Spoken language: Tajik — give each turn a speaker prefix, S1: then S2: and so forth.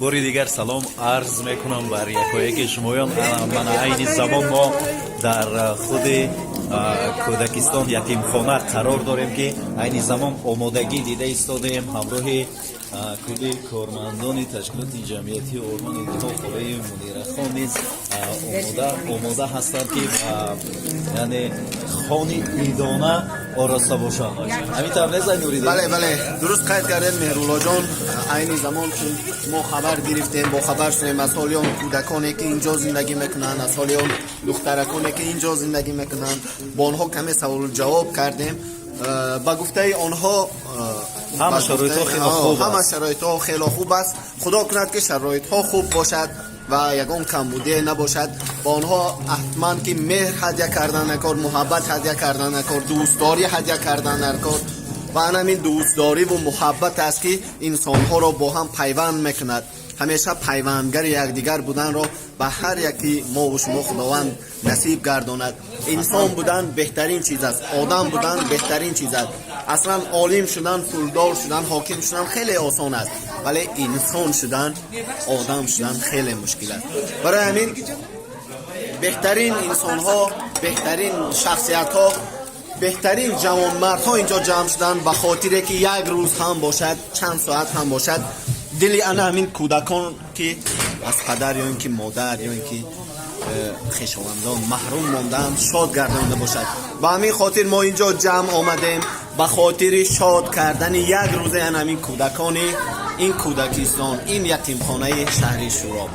S1: Бори дигар салом арз мекунам бар якояки шумоён. Ман айни замон мо дар худи кӯдакистон, ятимхона қарор дорем, ки айни замон омодагӣ дида истодаем. Ҳамроҳи кулли кормандони ташкилоти ҷамъиятии Ормони дилҳо, холаи Мунирахон низ омода ҳастанд, ки яъне хони идона ороста бошанд. Ҳамин тавр нест, Нуриддин?
S2: Бале, дуруст қайд кардед, Меҳруллоҷон. Айни замон чун мо хабар гирифтем, бохабар шудем аз ҳоли он кӯдаконе, ки инҷо зиндагӣ мекунанд, аз ҳоли он духтараконе, ки инҷо зиндагӣ мекунанд, бо онҳо каме саволу ҷавоб кардем. Ба гуфтаи онҳо
S1: ҳама шароитҳо хело хуб.
S2: Ҳама шароитҳо хело хуб аст. Худо кунад, ки шароитҳо хуб бошад ва ягон камбудие набошад. Ба онҳо ҳатман ки меҳр ҳадя кардан даркор, муҳаббат ҳадя кардан даркор, дӯстдорӣ ҳадя кардан даркор. Ва ана ҳамин дӯстдориву муҳаббат аст, ки инсонҳоро бо ҳам пайванд мекунад. Ҳамеша пайвандгари якдигар буданро ба ҳар яки мову шумо Худованд насиб гардонад. Инсон будан беҳтарин чиз аст, одам будан беҳтарин чиз аст. Аслан олим шудан, пулдор шудан, ҳоким шудан хеле осон аст, вале инсон шудан, одам шудан хеле мушкил аст. Барои ҳамин беҳтарин инсонҳо, беҳтарин шахсиятҳо, беҳтарин ҷавонмардҳо инҷо ҷамъ шуданд, ба хотире ки як рӯз ҳам бошад, чанд соат ҳам бошад, дили ана ҳамин кӯдакон, ки аз падар ё ин ки модар ё ин ки хешовандон маҳрум мондаанд, шод гардонда бошад. Ба ҳамин хотир мо инҷо ҷамъ омадем, ба хотири шод кардани як рӯзаи ана ҳамин кӯдакони ин кӯдакистон, ин ятимхонаи шаҳри Шӯроб.